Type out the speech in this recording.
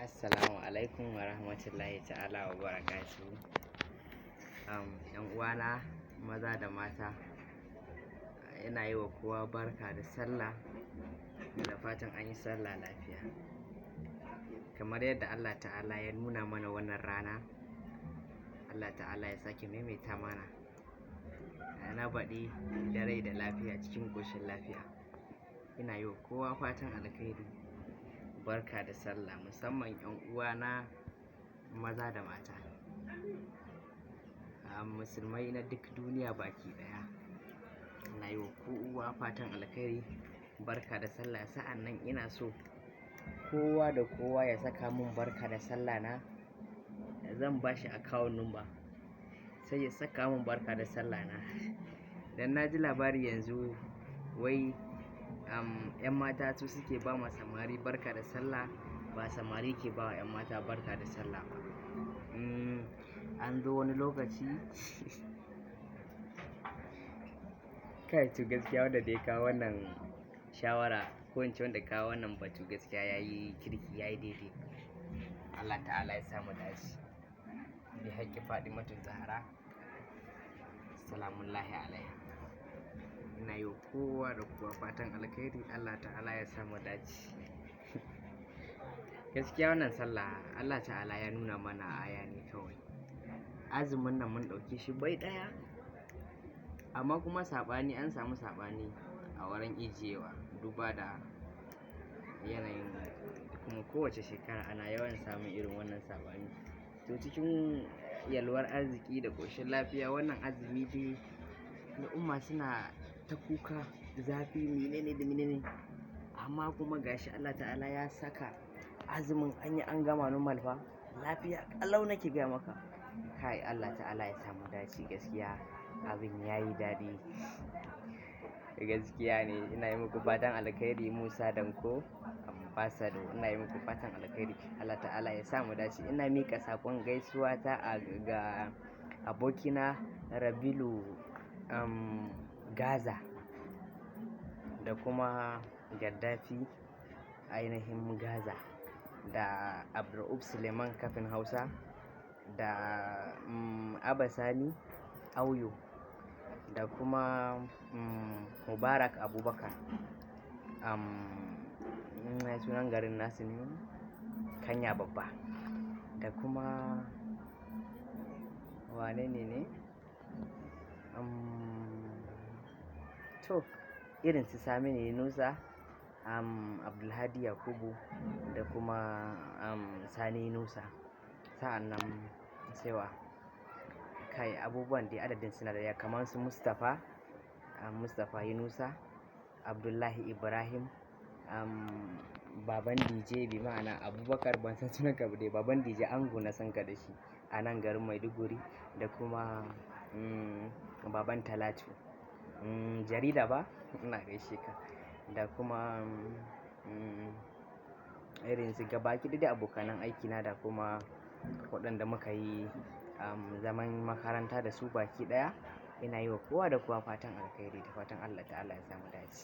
Assalamu alaikum wa rahmatullahi ta'ala wa barakatuhu. ‘Yan uwana maza da mata, ina yi wa kowa barka da sallah da fatan an yi sallah lafiya. Kamar yadda Allah ta'ala ya nuna mana wannan rana, Allah ta'ala ya sake maimaita mana na baɗi da rai da lafiya cikin ƙoshin lafiya. Ina yi wa kowa fatan alkhairi, barka da sallah, musamman ‘yan uwana maza da mata. Musulmai na duk duniya baki ɗaya. Ina yi wa kowa fatan alkhairi, barka da sallah. Sa'an nan ina so kowa da kowa ya saka mun barka da sallah na. Zan ba shi account number sai ya saka mun barka da sallah na. Dan na ji labari yanzu wai 'yan mata su suke ba ma samari barka da sallah, ba samari ke ba wa 'yan mata barka da sallah ba. An zo wani lokaci kai, to gaskiya wanda dai kawo wannan shawara ko in ce wanda kawo wannan batu, gaskiya yayi kirki, yayi daidai. Allah ta'ala ya sa mu dace. Bi haƙƙi Fatimatu Zahra salamullahi alaiha. Ina yi wa kowa da kowa fatan alkhairi, Allah ta'ala ya sa mu dace. Gaskiya wannan sallah Allah ta'ala ya nuna mana aya ne kawai. Azumin nan mun ɗauke shi bai ɗaya, amma kuma saɓani, an samu saɓani a wurin ijiyewa, duba da yanayin kuma kowace shekara ana yawan samun irin wannan saɓani. To cikin yalwar arziki da ƙoshin lafiya, wannan azumi dai al'umma suna ta kuka zafi, menene da menene, amma kuma gashi Allah ta'ala ya saka azumin an yi an gama normal fa, lafiya ƙalau nake gaya maka. Kai, Allah ta'ala ya sa mu dace, gaskiya abin yayi daɗi. Gaskiya ne, ina yi muku fatan alkhairi. Musa Danko Ambassador, ina yi muku fatan alkhairi, Allah ta'ala ya sa mu dace. Ina miƙa saƙon gaisuwa ta ga abokina Rabilu Gaza da kuma Gaddafi ainihin Gaza da Abdulrauf Suleiman Kafin Hausa da Abba Sani Auyo da kuma Mubarak Abubakar. Sunan garin nasu ne Kanya Babba, da kuma wane ne? To irin su Saminu Yunusa, Abdulhadi Yakubu da kuma Sani Yunusa. Sa'an nan sai wa? Kai, abubuwan dai adadin suna da yawa, kamar su Mustapha, Mustapha Yunusa, Abdullahi Ibrahim, Baban DJ, bi ma'ana Abubakar, ban san sunan ka ba dai, Baban DJ Ango na san ka da shi a nan garin Maiduguri, da kuma Baban Talatu. Jarida ba? Ina gaishe ka. Da kuma irin su gabaki ɗaya dai abokanan aikina da kuma waɗanda muka yi zaman makaranta da su baki ɗaya. Ina yi wa kowa da kowa fatan alkhairi da fatan Allah ta'ala ya sa mu dace.